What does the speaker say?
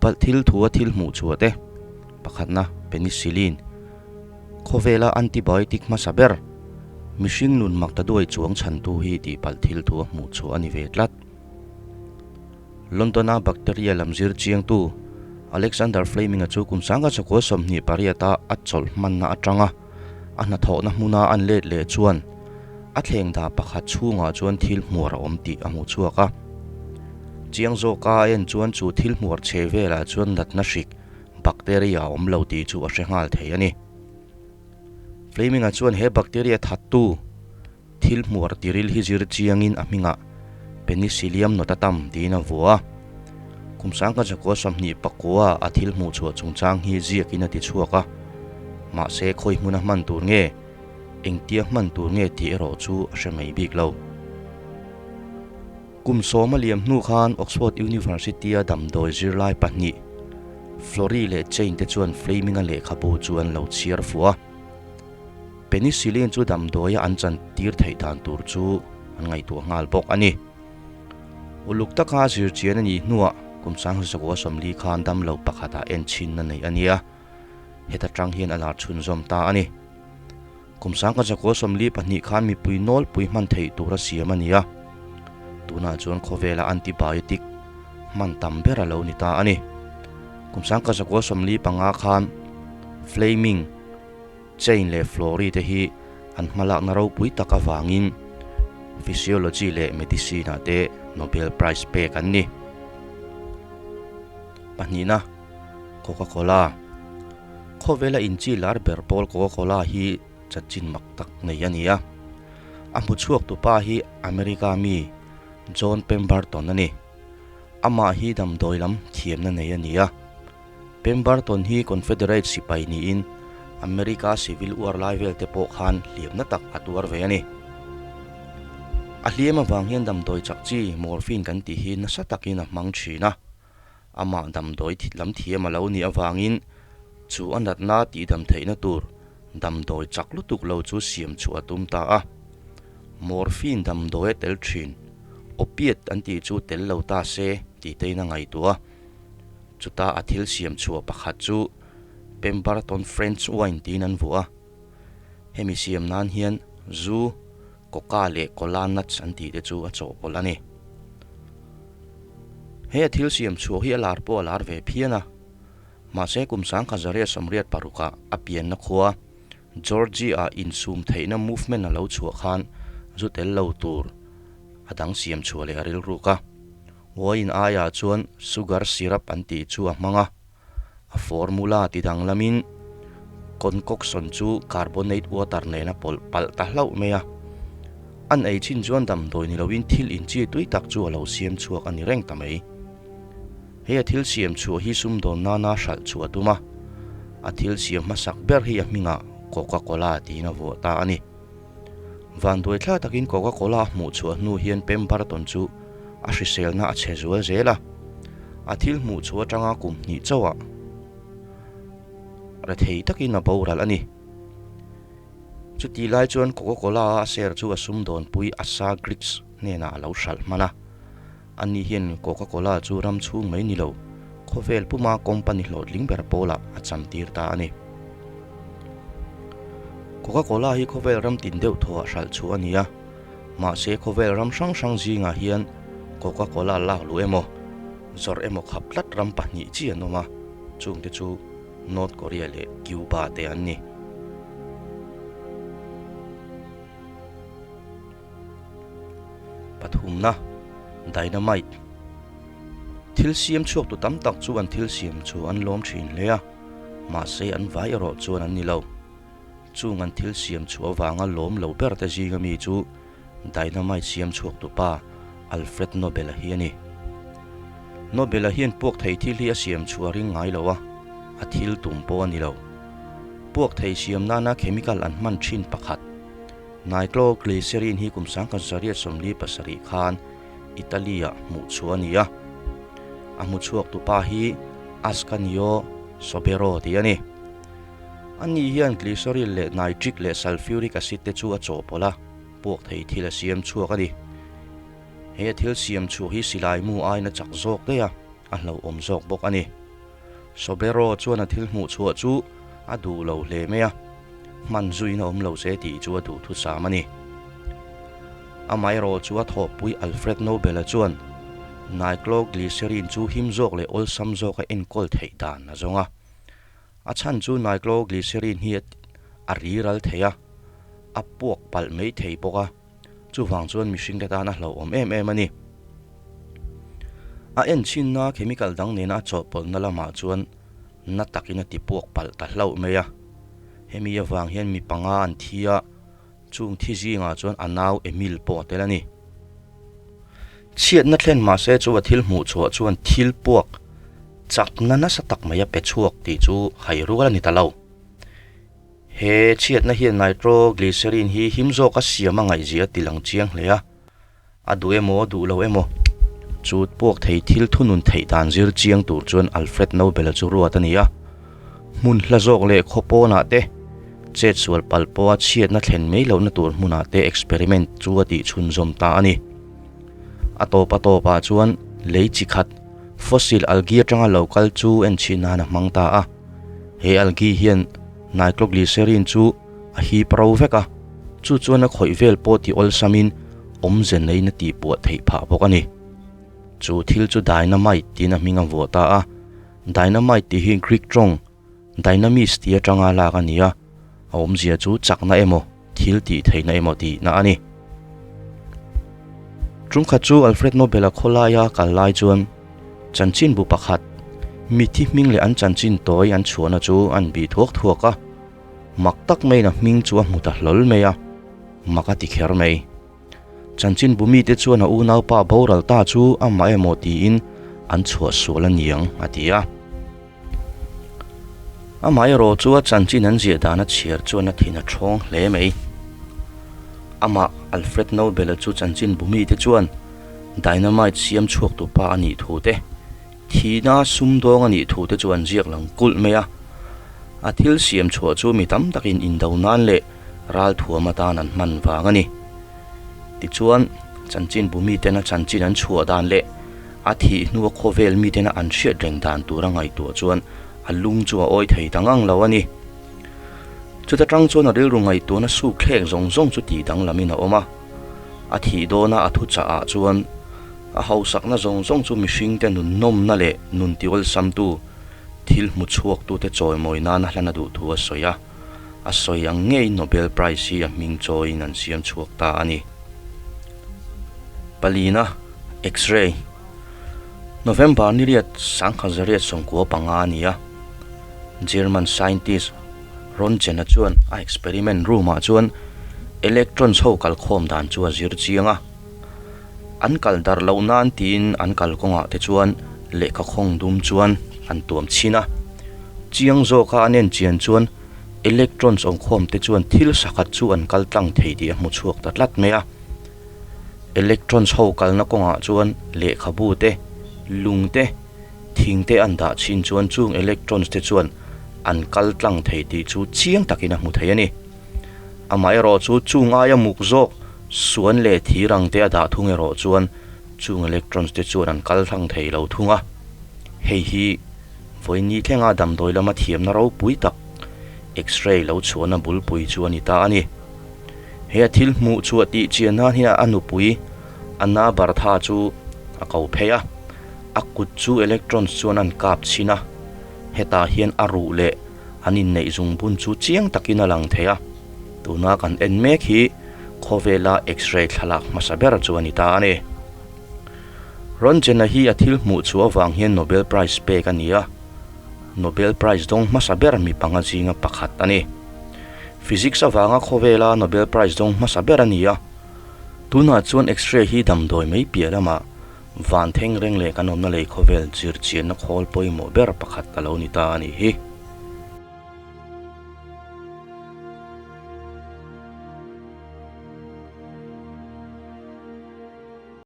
Tihpalh thil thua thil hmuh chhuah te, pakhatna, penicillin, khawvela antibiotic hmasa ber, mihring nun mak ta duai chuang chhantu hi tihpalh thil thua hmuh chhuah a ni ve tlat. London-a bacteria lam zir chiangtu Alexander Fleming-a chu kum sanga chakua 28-a a chawlh hmanna atanga a hnathawhna hmuna an let leh chuan a thleng dah pakhat chhungah chuan thil hmuar a awm tih a hmu chhuak a. Chiang zawka a en chuan chu thil hmuar chhe velah chuan natna hrik, bacteria, a awm lo tih chu a hre nghal thei a ni. Fleming-a chuan he bacteria thattu thil hmuar tiril hi zir chiangin a hmingah Penicillium notatum tiin a vua a. Kum sangka 29 a thil hmuh chhuah chungchang hi ziakin a ti chhuak a. Mahse khawi hmuna hman tur nge? Engtia hman tur nge tih erawh chu a hre mai bik lo. Kum sawma liam hnu khan Oxford University-a damdawi zirlai pahnih, Florey leh Chain te chuan Fleming-a lehkhabu chu an lo chhiar fuh a. Penicillin chu damdawia an chan tir theih dan tur chu an ngaihtuah nghal bawk a ni. Uluk taka zirchian a nih hnuah kum 1940 khan damlo pakhatah enchhinna neih a ni a. Heta tang hian a lar chhunzawm ta a ni. Kum 1942 khan mipui nawlpui hman theih tura siam a ni a, tunah chuan khawvela antibiotic hman tam ber a lo ni ta a ni. Kum 1945 khan Fleming, Chain leh Florey te hi an hmalakna ropui tak avangin Physiology leh Medicine-ah te Nobel Prize pek an ni. Pahnihna. Coca-Cola Khawvela inchi lar ber pawl Coca-Cola hi chanchin mak tak nei a ni a. A hmu chhuak tu pa hi America mi John Pemberton a ni. Amah hi damdawi lam thiamna nei a ni a. Pemberton hi Confederate sipai niin America Civil War lai vel te pawh khan hliamna tak a tuar ve a ni. A hliam avang hian damdawi chak chi morphine kan tih hi nasa takin a hmang thin a. Amah damdawi lam thiam a lo nih avangin chu a natna tihdam theihna tur damdawi chak lutuk lo chu siam chhuah a tum ta a. Morphine damdawi a tel thin, opiate an tih chu tel lo ta se tih tein a ngaihtuah a. Chuta a thil siam chhuah pakhat chu Pemberton French wine tiin an vuah a. Hemi siam nan hian zu, Coca leh Cola nuts an tih te chu a chawhpawlh a ni. He a thil siam chhuah hi a lar pawh a lar ve phian a, mahse kum 1986 ah a pianna khua Georgia ah insum theihna movement a lo chhuah khan zu tel lo tur a dang siam chhuah leh a rilruk a. Wine aiah chuan sugar syrup an tih chu a hmang a, a formula ti danglamin concoction chu carbonate water nen a pawlh palh ta hlauh mai a. An ei chin chuan damdawi ni loin thil inchi tui tak chu a lo siam chhuak a ni reng ta mai. Hei a thil siam chhuah hi sumdawn nana hralh chhuah a tum a, a thil siam hmasak ber hi a hmingah Coca-Cola tiin a vuah ta a ni. Vanduai thla takin Coca-Cola a hmuh chhuah hnu hian Pemberton chu a hriselna a chhe zual zel a, a thil hmuh chhuah atanga kum hnih chauhah rethei takin a boral a ni. Chutih lai chuan Coca-Cola a share chu a sumdawnpui Asa Griggs hnenah a lo hralh hman a. Ani hian Coca-Cola chu ram chhung mai ni lo, khawvel puma company hlawhtling ber pawlah a chamtir ta a ni. Coca-Cola hi khawvel ram tin deuh thawhah hralh chhuah a ni a, mahse khawvel ram hrang hrang zingah hian Coca-Cola lak luh emaw, zawrh emaw khap tlat ram pahnih chi an awm a, chungte chu North Korea leh Cuba te an ni. Pathumna, Dynamite. Thil siam chhuak tu tam tak chu an thil siam chu an lawm thin hle a, mahse an vai erawh chuan an ni lo. Chung an thil siam chhuah avanga lawm lo ber te zinga mi chu Dynamite siam chhuak tu pa Alfred Nobel-a hi a ni. Nobel-a hian puak thei thil hi a siam chhuah ring ngai lo a, a thil tum pawh a ni lo. Puak thei siam nana chemical an hman thin pakhat. Nitroglycerin hi kum 1947 khan Italy-ah hmuh chhuah a ni a, a hmu chhuak tu pa hi Ascanio Sobrero tih a ni. Ani hian glycerin leh nitric leh sulfuric acid te chu a chawhpawlh a, puak thei thil a siam chhuak a ni. He thil siam chhuah hi silai mu aiin a chak zawk daih a, a hlauhawm zawk bawk a ni. Sobero chuan a thil hmuh chhuah chu a duh lo hle mai a, hman zuiin a awm lo se tih chu a duhthusam a ni. Amaherawh chu a thawhpui Alfred Nobel-a chuan nitroglycerin chu him zawk leh awlsam zawka enkawl theih dan a zawng a. A chhan chu nitroglycerin hi a riral thei a, a puak palh mai thei bawk a, chuvang chuan mihringte tan a hlauhawm em em a ni. A enchhinna chemical dang nena a chawhpawlhna lamah chuan na takin a ti puak palh ta hlauh mai a. Hemi avang hian mi panga an thi a, chung thi zingah chuan a nau Emil pawh a tel a ni. Chhiatna thlen mahse chu a thil hmuh chhuah chuan thil puak chakna nasa tak mai a pe chhuak tih chu hai rual a ni ta lo. He chhiatna hian nitroglycerin hi him zawka siam a ngaihzia a ti lang chiang hle a, a duh emaw duh lo emaw chu puak thei thil thunun theih dan zir chiang tur chuan Alfred Nobel-a chu ruat a ni a. Hmun hla zawk leh khaw pawnah te, chet sual palh pawha chhiatna thlen mai lohna tur hmunah te experiment chu a tih chhunzawm ta a ni. A tawp a tawpah chuan lei chi khat, fossil algae atanga lo kal chu enchhin nan a hmang ta a. He algae hian nitroglycerin chu a hip ro vek a, chu chuan a khawih vel pawh ti awlsamin awmze neiin a tihpuah theih phah bawk a ni. Chu thil chu dynamite tiin a hming a vuah ta a, dynamite tih hi Greek tawng dynamis tih atanga lak a ni a, a awmzia chu chakna emaw thil tih theihna emaw tihna a ni. Tumkhat chu Alfred Nobel-a khawlaia kal lai chuan chanchinbu pakhat mithi hming leh an chanchin tawi an chhuahna chu an bih thuak thuak a, mak tak maiin a hming chu a hmu ta hlawl mai a, mak a ti kher mai. Chanchinbu mite chuan a unaupa boral ta chu amah emaw tiin an chhuah sual a niang a ti a. Amaherawh chu a chanchin an ziah dan a chhiar chuan a thin a thawng hle mai. Amah Alfred Nobel-a chu chanchinbu mite chuan dynamite siam chhuak tu pa a nih thu te, thihna sumdawng a nih thu te chu an ziak lang kulh mai a. A thil siam chhuah chu mi tam takin indo nan leh ralthuam atan an hman vang a ni. Tichuan, chanchinbu mitena chanchin an chhuah dan leh a thih hnua khawvel mitena an hriat reng dan tura ngaihtuah chuan a lung chu a awi thei ta ngang lo a ni. Chuta tang chuan a rilru ngaihtuahna suk thlek zawng zawng chu tih danglamin a awm a. A thih dawna a thuchah ah chuan a hausakna zawng zawng chu mihringte nun nawmna leh nun tiawlsamtu thil hmu chhuaktute chawimawi nana hlan a duh thu a sawi a. A sawi ang ngei Nobel Prize hi a hming chawiin an siam chhuak ta a ni. Palina, X-ray, November ni riat sangkhat zariat 95 a ni a, German scientist Röntgen-a chuan a experiment room-ah chuan electrons ho kalkhawm dan chu a zir chiang a. An kal darh loh nan tiin an kalkawngah te chuan lehkha khawng dum chuan an tuam chhin a. Chiang zawka an en chian chuan electrons awmkhawm te chuan thil sakhat chu an kal tlang thei tih a hmu chhuak ta tlat mai a. Electrons ho kalna kawngah chuan lehkhabu te, lung te, thing te an dah chhin chuan chung electrons te chuan an kal tlang thei tih chu chiang takin a hmu thei a ni. Amaherawh chu chung aia muk zawk suan leh thir ang te a dah thung erawh chuan chung electrons te chuan an kal tlang thei lo thung a. Hei hi vawiin thlenga damdawi lama thiamna ropui tak X-ray lo chhuahna bulpui chu a ni ta a ni. He a thil hmuh chhuah tih chian nan hian a nupui Anna Bertha chu a ko phei a, a kut chu electrons chuan an kap chhin a, hetah hian a ruh leh an inneih zungbun chu chiang takin a lang thei a, tuna kan en mek hi khawvela X-ray thlalak hmasa ber chu a ni ta a ni. Röntgen-a hi a thil hmuh chhuah avang hian Nobel Prize pek a ni a, Nobel Prize dawng hmasa ber mi panga zinga pakhat a ni. Physics avanga khawvela Nobel Prize dawng hmasa ber a ni a, tunah chuan X-ray hi damdawi mai piah lamah van thengreng leh kan awmna lei khawvel zirchianna khawl pawimawh ber pakhat a lo ni ta a nih hi.